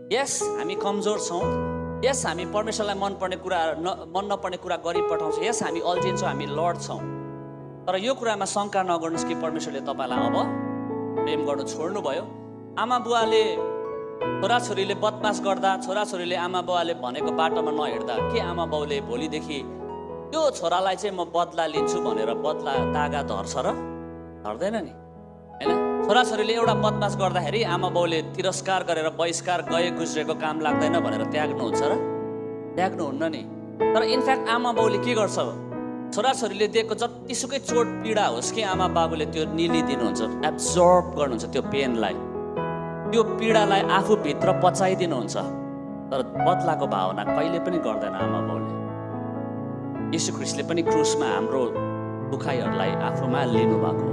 यस हामी कमजोर छौँ, यस हामी परमेश्वरलाई मन नपर्ने कुरा गरिपठाउँछौँ, यस हामी अल्झिन्छौँ, हामी लड्छौँ। तर यो कुरामा शङ्का नगर्नुहोस् कि परमेश्वरले तपाईँलाई अब प्रेम गर्नु छोड्नुभयो। आमा बुवाले छोराछोरीले बदमास गर्दा, छोराछोरीले आमा बुवाले भनेको बाटोमा नहिँड्दा के आमा बाउले भोलिदेखि त्यो छोरालाई चाहिँ म बदला लिन्छु भनेर बदला दागा धर्छ र? धर्दैन नि, होइन? छोराछोरीले एउटा बदमास गर्दाखेरि आमा बाउले तिरस्कार गरेर बहिष्कार गए गुज्रेको काम लाग्दैन भनेर त्याग्नुहुन्छ र? त्याग्नुहुन्न नि। तर इनफ्याक्ट आमा बाउले के गर्छ? छोराछोरीले दिएको जतिसुकै चोट पीडा होस् कि आमा बाबुले त्यो निलिदिनुहुन्छ, एब्जर्ब गर्नुहुन्छ त्यो पेनलाई, त्यो पीडालाई आफूभित्र पचाइदिनुहुन्छ। तर बदलाको भावना कहिले पनि गर्दैन आमा बाउले। यीशु ख्रीष्टले पनि क्रुसमा हाम्रो दुखाइहरूलाई आफूमा लिनुभएको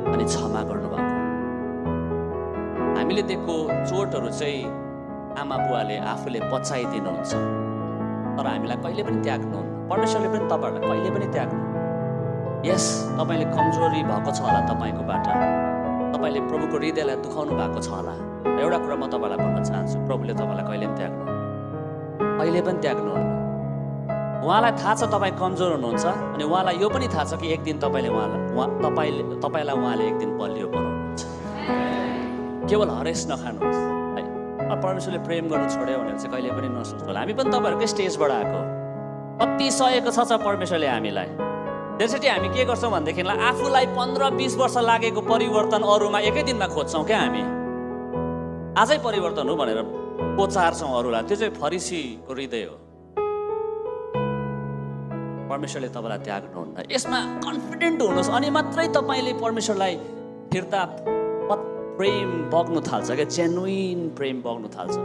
अनि क्षमा गर्नुभएको। हामीले दिएको चोटहरू चाहिँ आमा बुवाले आफूले पचाइदिनुहुन्छ, तर हामीलाई कहिले पनि त्याग्नुहुन्न। परमेश्वरले पनि तपाईँहरूलाई कहिले पनि त्याग्नु। यस, तपाईँले कमजोरी भएको छ होला तपाईँकोबाट, तपाईँले प्रभुको हृदयलाई दुखाउनु भएको छ होला। एउटा कुरा म तपाईँलाई भन्न चाहन्छु, प्रभुले तपाईँलाई कहिले पनि त्याग्नु, कहिले पनि त्याग्नुहुन्न। उहाँलाई थाहा छ तपाईँ कमजोर हुनुहुन्छ अनि उहाँलाई यो पनि थाहा छ कि एक दिन तपाईँलाई उहाँले एक दिन बलियो बनाउनुहुन्छ। केवल हरेस नखानुहोस् है। परमेश्वरले प्रेम गर्नु छोड्यो भनेर चाहिँ कहिले पनि नसोच्नु होला। हामी पनि तपाईँहरूकै स्टेजबाट आएको, कति सहेको छ परमेश्वरले हामीलाई। त्यसरी हामी के गर्छौँ भनेदेखिलाई आफूलाई 15-20 वर्ष लागेको परिवर्तन अरूमा एकै दिनमा खोज्छौँ क्या हामी। आजै परिवर्तन हो भनेर पोचार्छौँ अरूलाई। त्यो चाहिँ फरिसीको हृदय हो। परमेश्वरले तपाईँलाई त्याग्नुहुन्न। यसमा कन्फिडेन्ट हुनुहोस् अनि मात्रै तपाईँले परमेश्वरलाई फिर्ता प्रेम बग्नु थाल्छ क्या, जेन्युइन प्रेम बग्नु थाल्छ।